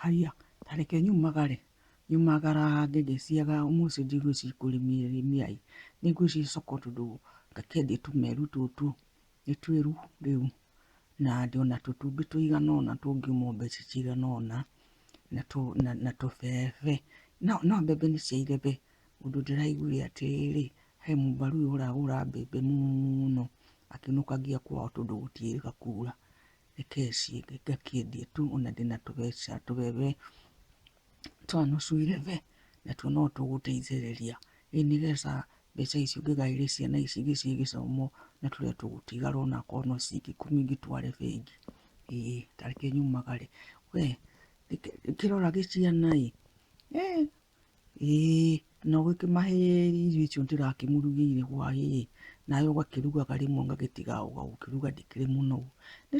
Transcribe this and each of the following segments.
Haiya, ta reke nyumagare, nyumagara ngĩgĩciaga ũmũthĩ ndigũthiĩ kũrĩmia ĩ, nĩngũthiĩ soko tondũ ngakĩendie tũmeru tũtũ, nĩ twĩru rĩu, na ndĩona tũtumbĩ tũigana ũna tũngiuma o mbeca cigana ũna, na tũbebe, no mbembe nĩ cia irebe, ũndũ ndĩraiguire atĩrĩrĩ, he mũmbarui ũragũra mbembe mũno, akĩinũkagia kwao tondũ gũtiĩrĩga kura. Reke ngakĩendie tu ona ndĩna tũbeca tũbebe twa nusu irebe, natuo no tũgũteithĩrĩria. Ĩ nĩgetha mbeca icio ngĩgaĩre ciana ici ingĩ ciĩ gĩthomo na tũrĩa tũgũtigara onakorwo no ciringi ikũmi ngĩtware bengi. Ĩĩ ta reke nyumagare. We kĩrorage ciana ĩ, Ĩĩ na ũgĩkĩmahe irio icio ndĩrakĩmũrugĩire hwaĩ-ĩ, nawe ũgakĩrugaga rĩmwe ngagĩtiga gũkĩruga ndĩkĩrĩ mũnogu. Nĩ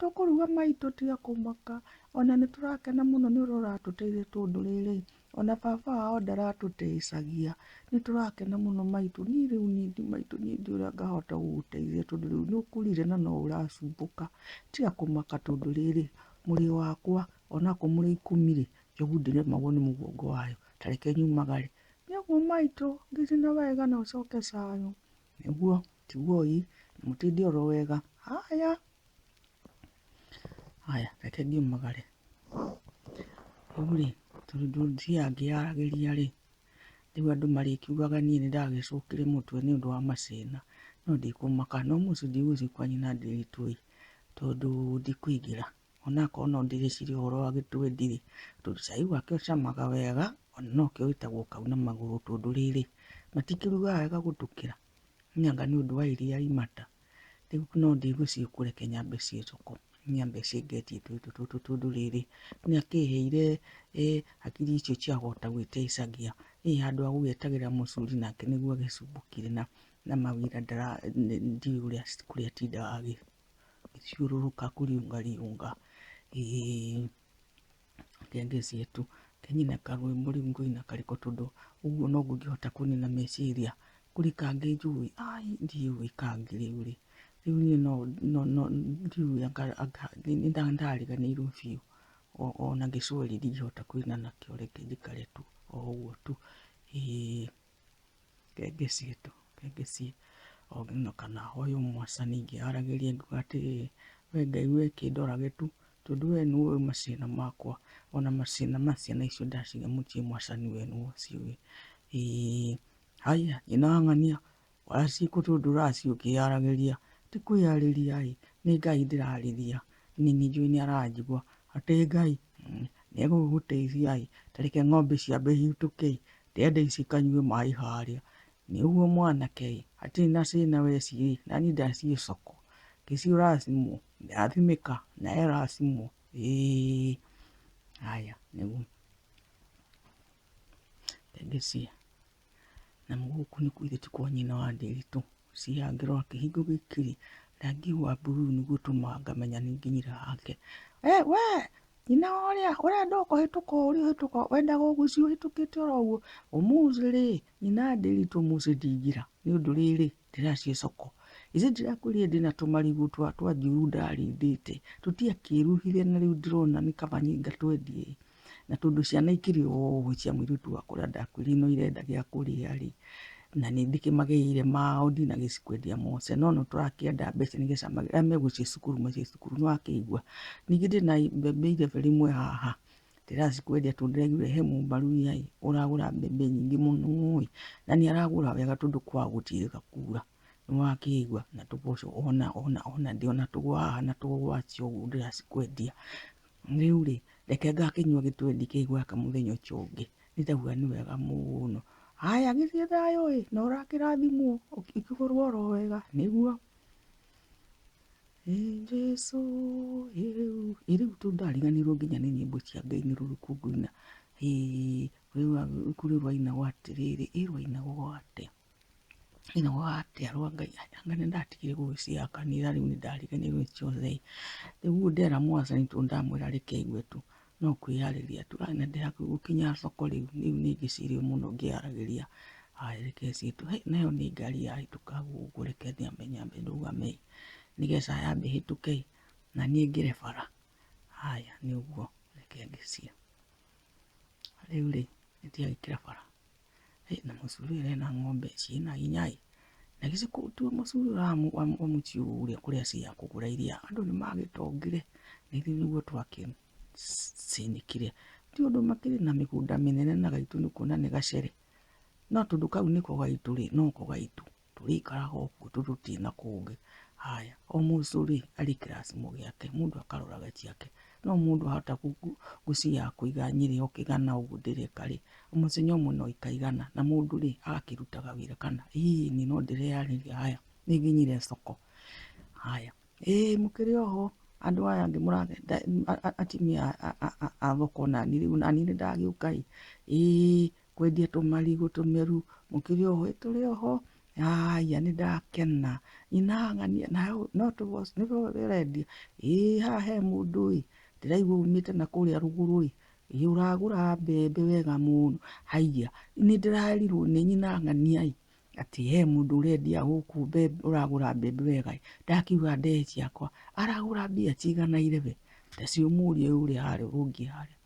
tũkũruga maitũ tiga kũmaka, ona nĩ tũrakena mũno nĩ ũrĩa ũratũteithia tondũ rĩrĩ, ona baba wao ndaratũteithagia. Nĩ tũrakena mũno maitũ, niĩ rĩu niĩ maitũ niĩ ndiũĩ ũrĩa ngahota gũgũteithia tondũ rĩu nĩ ũkũrire na no ũracumbũka. Tiga kũmaka tondũ rĩrĩ, mũrĩ wakwa onakorwo mũrĩ ikũmi-rĩ, Njogu ndĩremagwo nĩ mũgongo wayo, ta reke nyumagare. Nĩũguo maitũ, ngĩthiĩ na wega na ũcoke cayũ. Nĩguo, tiguoi, na mũtinde oro wega. Haya, haya reke ngiumagare. Rĩu rĩ, tondũ thiaga ngĩyaragĩria rĩ, rĩu andũ marĩkiugaga niĩ nĩ ndagĩcũkire mũtwe nĩ ũndũ wa macĩna, no ndikũmaka. No mũciĩ ndigũthiĩ kwa nyina Ndiritu ĩ, tondũ ndikũingĩra. Onakorwo no ndĩreciria ũhoro wa gĩtwendi-rĩ, tondũ cai wake ũcamaga wega, ona nokĩo wĩtagwo kauna magũrũ tondũ rĩrĩ, matikĩrugaga wega gũtũkĩra, nĩ anga nĩ ũndũ wa iria imata. Rĩu no ndigũciĩ kũreke nyambe ciĩ thoko, nyambe ciĩ ngendie tũindo tũtũ tondũ rĩrĩ, nĩ akĩheire hakiri icio cia kũhota gwĩteicagia, ĩ handũ ha gũgĩetagĩrĩra mũcuri nake nĩguo agĩcumbũkire na mawĩra ndiũĩ ũrĩa kũrĩa atindaga agĩthiũrũrũka kũriũngariũnga. Ĩĩ reke ngĩcie tu, reke nyine karwĩmbo rĩu ngũina karĩkũ tondũ ũguo noguo ingĩhota kũnina meciria. Kũrĩ kangĩ njũĩ? Ai ndiũĩ kangĩ rĩu rĩ, rĩu niĩ no ndiũĩ anga nĩ ndariganĩirwo biũ. Ona gĩcweri ndingĩhota kũina nakĩo reke njikare tu o ũguo tu. Ĩĩ. Reke ngĩcie tu, reke ngĩcie kana hoye Mwathani ngĩaragĩria ngiuga atĩrĩrĩ, we Ngai we kĩndorage tu, tondũ we nĩwe ũĩ macĩna makwa, ona macĩna ma ciana icio ndaciga mũciĩ Mwathani we nĩwe ũciũĩ. Ĩĩ haya nyina wa ng'ania Waciĩ tondũ ũraciĩ ũkĩyaragĩria, ti kwĩyarĩria ĩ, nĩ Ngai ndĩrarĩria, na nĩ njũĩ nĩ aranjigua, atĩ Ngai nĩ egũgũteithia ĩ, ta reke ng'ombe ciambe ihĩtũke ĩ, ndĩrenda cikanyue maĩ harĩa. Nĩ ũguo mwanake ĩ, hatirĩ na cĩna weciĩ ĩ, naniĩ ndaciĩ soko, ngĩciĩ ũracimwo, ndathimĩka, nawe racimwo, ĩĩ haya nĩguo. Ngĩciĩ. Na gũkũ nĩ githĩ ti kwa nyina wa Ndiritu, ciangĩrora kĩhingo gĩkĩ rĩ, rangi wa mburuu nĩguo ũtũmaga ngamenya nĩ nginyire hake. We nyina wa ũrĩa ũrenda kũhĩtũka ũrĩa ũhĩtũka wendaga ũgũciĩ ũhĩtũkĩte oro ũguo. Ũmũthĩ rĩ, nyina wa Ndiritu ũmũthĩ ndingĩra nĩ ũndũ rĩrĩ, ndĩraciĩ soko. Githĩ ndirakwĩrire ndĩna tũmarigũ twa njuru ndarindĩte, tũtiakĩruhire na rĩu ndĩrona nĩ kaba niĩ ngatwendie. Na tondũ ciana ikĩrĩ o ũguo cia mũirĩtu wakwa ũrĩa ndakwĩrire no irenda gĩa kũrĩa rĩ, na nĩ ndĩkĩmagĩrĩire mao ndinagĩcikwendia mose, no nĩ tũrakĩenda mbeca nĩgetha arĩa megũthiĩ cukuru mathiĩ cukuru, nĩ wakĩigua. Ningĩ ndĩna mbembe irebe rĩmwe haha, ndĩracikwendia tondũ ndĩraiguire he mũmbaruya ĩ, ũragũra mbembe nyingĩ mũno ĩ, na nĩ aragũra wega tondũ kwao gũtiĩrĩga kura, nĩ wakĩigua. Na tũmboco ona ona ona ndĩona tũgwa haha na tũgwaci ũguo ndĩracikwendia. Rĩu rĩ, reke ngakĩnyua gĩtwendi kĩu gwaka mũthenya ũcio ũngĩ, nĩ ndauga nĩ wega mũno. Haya gĩthiĩ thayũ ĩ, na ũrakĩrathimwo, ũkĩgũrwo oro wega, nĩguo. Ĩ Jesũ, ĩ rĩu, ĩ rĩu tondũ ndariganĩirwo nginya nĩ nyĩmbo cia Ngai nĩ rũrĩkũ ngũina. Ĩ kũrĩ rwainagwo atĩrĩrĩ, ĩ rwainagwo atĩa? Rwainagwo atĩa rwa Ngai, anga nĩ ndatigire gũgĩciaka kanitha rĩu nĩ ndariganĩirwo nĩ ciothe. Rĩu ũguo ndera Mwathani tondũ ndamwĩra reke aigue tu, no kwĩyarĩria tu. Na ndĩ hakuhĩ gũkinya thoko rĩu, rĩu nĩ ngĩcirie mũno ngĩyaragĩria. Haya reke ciĩ tu, hĩ nayo nĩ ngari yahĩtũka gũkũ reke nyambe nyambe ndũgame ĩ, nĩgetha yambe ĩhĩtũke ĩ, na niĩ ngĩre bara. Haya nĩ ũguo. Reke ngĩcie. Rĩu rĩ, nĩndiagĩkĩra bara. Ĩ na mũcuri ũyũ ena ng'ombe ciĩna hinya ĩ, na githĩ ti mũcuri ũrĩa wa mũciĩ ũrĩa kũrĩa ciaga kũgũra iria, andũ nĩ magĩtongire na ithuĩ nĩguo twakĩcĩnĩkire. Ti ũndũ makĩrĩ na mĩgũnda mĩnene na gaitũ nĩ kuona nĩ gacere, no tondũ kau nĩko gaitũ rĩ, noko gaitũ. Tũrĩikaraga o kuo tondũ tũtirĩ na kũngĩ. Haya, o mũcũrĩ arĩ kĩracimo gĩake, mũndũ akaroraga ciake. No mũndũ ahota gũciga kũiga Nyĩrĩ o kĩgana ũguo ndĩreka rĩ, mũthenya ũmwe no ikaigana na mũndũ rĩ, agakĩrutaga wĩra kana ĩĩ niĩ no ndĩreyarĩria haya, nĩ nginyire soko. Haya, ĩĩ mũkĩrĩ oho andũ aya angĩ mũragenda atumia a thoko nani rĩu nani nĩ ndagĩũka ĩ, ĩĩ kwendia tũmarigũ tũmeru, mũkĩrĩ oho, ĩ tũrĩ oho, haiya nĩ ndakena, nyina ng'ania nawe no tũboco nĩwe ũrendia, ĩĩ haha he mũndũ ĩ, ndĩraigua umĩte na kũrĩa rũgũrũ ĩ, ĩ ũragũra mbembe wega mũno, haiya nĩ ndĩrerirwo nĩ nyina ng'ania ĩ, atĩ he mũndũ ũrendia gũkũ mbembe ũragũra mbembe wega ĩ, ndakiuga ndehe ciakwa, aragũra mbia ciganaire we, ta ciũmũrie ũrĩa harĩa ũrũngiĩ harĩa.